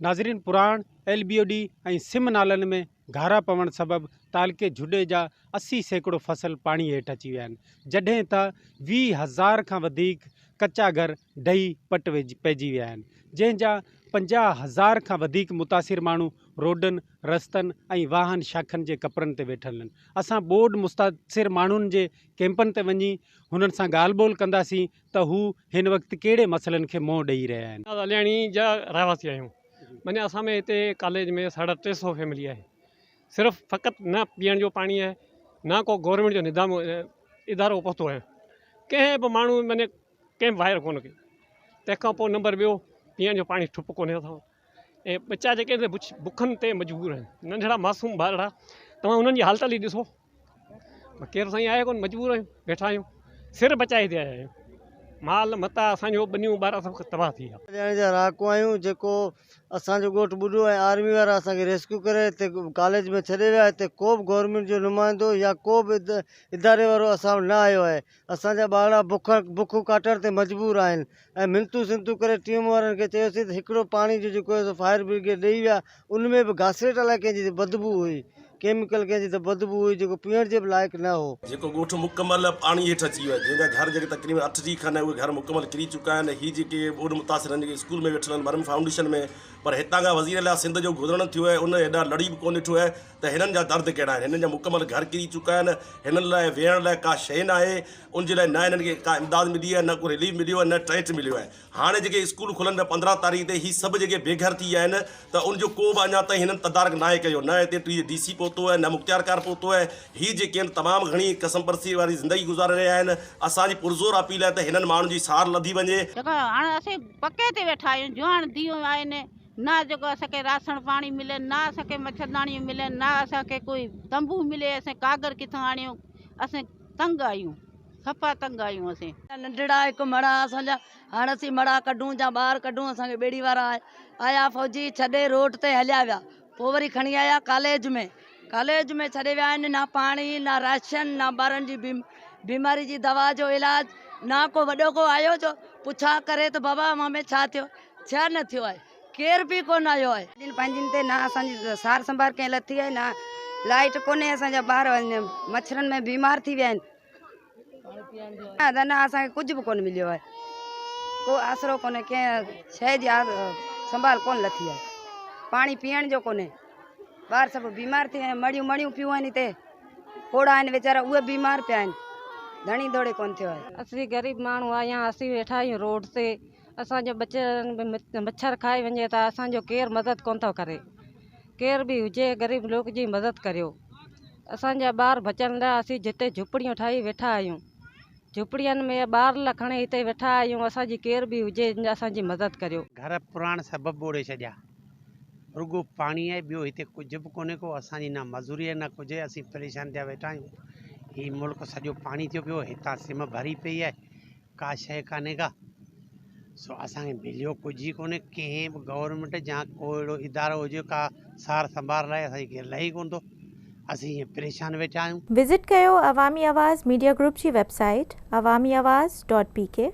ناظرين پراڻ، L B O D ۽ سم نالن ۾ گهارا پوڻ سبب تعلقي جهڏي جا 80% فصل پاڻي هيٺ اچي ويا آهن، جڏهن ته 20 هزار کان وڌيڪ ڪچا گهر ڊهي پٽ پئجي ويا آهن، جنهن جا 50 هزار کان وڌيڪ متاثر ماڻهو روڊن، رستن ۽ واهن شاخن جي ڪپرن تي ويٺل آهن. اسان ٻوڏ متاثر ماڻهن جي ڪئمپن تي وڃي هنن سان ڳالهه ٻولهه ڪنداسين ته هو هن وقت ڪهڙي مسئلن کي منهن ڏئي رهيا آهن. اسان علياڻي جا رهواسي آهيون معني اسان ۾ هتي ڪاليج ۾ ساڍا ٽي سئو فيملي آهي صرف فقط نه پيئڻ جو پاڻي آهي نه ڪو گورنمينٽ جو نظام ادارو پهتو آهي ڪنهن به ماڻهو معني ڪنهن به واهر ڪونه ڪئي تنهن کان پوء نمبر ٻيو پيئڻ جو پاڻي ٺپ ڪونهي اسان وٽ ۽ ٻچا جيڪي آهن بکن تي مجبور آهن ننڍڙا معصوم ٻارڙا توهان انهن جي حالت هلي ڏسو ڪير سائين آهي ڪونه مجبور آهيون ويٺا آهيون سر بچائي هتي آيا آهيون مال متا اسانجو ٻنيون ٻارا سڀ تباهه ٿي ويا. ڄاڻي جا رهاڪو آهيون جيڪو اسان جو ڳوٺ ٻڏو ۽ آرمي وارا اسان کي ريسڪيو ڪري هتي ڪاليج ۾ ڇڏي ويا هتي ڪو به گورنمينٽ جو نمائندو يا ڪو به اداري وارو اسان وٽ نه آيو آهي اسان جا ٻارڙا بک بک ڪاٽڻ تي مجبور آهن ۽ منتون سنتون ڪري ٽيم وارن کي چيوسين ته هڪڙو پاڻي جو جيڪو آهي سو فائر برگيڊ ڏئي ويا ان ۾ به گاسليٽ الائي ڪنهن جي بدبو هئي ڪيميڪل ڪنهن جي ته بدبو هئي جيڪو پيئڻ جي به لائق نه هو. جيڪو ڳوٺ مڪمل پاڻي هيٺ اچي ويو آهي جنهن جا گهر جيڪي تقريبن 38 کن اهي گهر مڪمل ڪري چڪا آهن هي جيڪي ٻوڏ متاثر آهن جيڪي اسڪول ۾ ويٺل آهن مرم فائونڊيشن ۾ پر هتان کان وزير اعليٰ سنڌ جو گذرڻ ٿيو آهي ان هيڏانهن لڙي به ڪونه ڏٺو آهي ته هنن جا درد ڪهڙا آهن هنن جا مڪمل گهر ڪري چڪا آهن هنن لاء ويهڻ لاء ڪا شيء ناهي ان جي لاء نه هنن کي ڪا امداد ملي آهي نه ڪو رليف مليو آهي نه ٽينٽ مليو آهي هاڻي جيڪي اسڪول کلن پيا 15 تاريخ تي هي سڀ جيڪي بي گهر ٿي ويا آهن ته ان جو ڪو به اڃا تائين هنن تدارڪ ناهي ڪيو نه هتي ٽي ڊي سي پهتو آهي نه مختيارڪار پهتو آهي هي جيڪي آهن تمام گهڻي ڪسمپرسي واري زندگي گذاري رهيا آهن اسان جي پرزور اپيل آهي ته هنن ماڻهن جي سار لڌي وڃي. جيڪو هاڻ اسين پڪي تي ويٺا آهيون جواڻ ڌيئون آهن نه جيڪو اسان کي راسڻ پاڻي ملي نه اسان کي مڇرداڻيون ملن نه اسان کي ڪوئي تنبو ملي اسين ڪاڳر ڪٿان آڻيون اسين تنگ آهيون صفا تنگ آهيون اسين. ننڍڙا هڪ مڙها اسان جا هاڻ اسين مڙها ڪڍون جا ٻاهر ڪڍون اسان کي ٻيڙي وارا آيا فوجي ڇڏي روڊ تي هليا ويا پوء وري کڻي آيا ڪاليج ۾ ڪاليج ۾ ڇڏي ويا آهن نه پاڻي نه راشن نه ٻارن جي بيماري جي دوا جو علاج نه ڪو وڏو ڪو آيو جو پڇا ڪري ته بابا اوهان ۾ ڇا ٿيو ڇا نه ٿيو آهي ڪير به ڪونه آيو آهي. جن پنهنجن تي نه اسان جي سار سنڀار ڪنهن لٿي آهي نه لائيٽ ڪونهي اسان جا ٻار مڇرن ۾ بيمار ٿي ويا آهن نه نه اسان کي ڪجهه به ڪونه مليو آهي ڪو آسرو ڪونهي ڪنهن شيء جي سنڀال ڪونه لٿي آهي پاڻي پيئڻ جو ڪونهي ٻار سڀ بيمار ٿي ويا آهن مڙيون مڙيون پيون آهن هتي پوڙها آهن ويچارا اهي بيمار پيا آهن ڌڻي ڌوڙي ڪونه ٿيو آهي. اسين غريب ماڻهو آهيان اسين ويٺا آهيون روڊ تي اسان جي ٻچن ۾ مڇر کائي وڃي ٿا اسان جو ڪير مدد ڪونه ٿو ڪري ڪير به هجي غريب لوڪ جي مدد ڪريو اسان جا ٻار بچڻ لاء اسين جتي جهوپڙيون ٺاهي ويٺا آهيون جهوپڙين ۾ ٻار لا کڻي هتي ويٺا آهيون اسان جي ڪير به هجي اسان جي مدد ڪريو. گهر پراڻ سڀ ٻوڙي ڇڏيا. رڳو پاڻي آهي ٻيو هتي ڪجهه به ڪونهي ڪو اسان جي نه مزوري آهي نه ڪجهه آهي اسين پريشان ٿيا ويٺا آهيون هي ملڪ سڄو پاڻي ٿيو پيو هتان سم ڀري پئي آهي ڪا شيء ڪانهي ڪا سو اسان کي مليو ڪجهه ئي ڪونهي ڪنهن به گورنمينٽ يا ڪو اهڙو ادارو هجي ڪا سار سنڀار لاء اسان کي ڪير لهي ڪونه ٿو اسين ائين پريشان ويٺا آهيون. وزٽ ڪيو عوامي آواز ميڊيا گروپ جي web site Awami Awaz dot P K.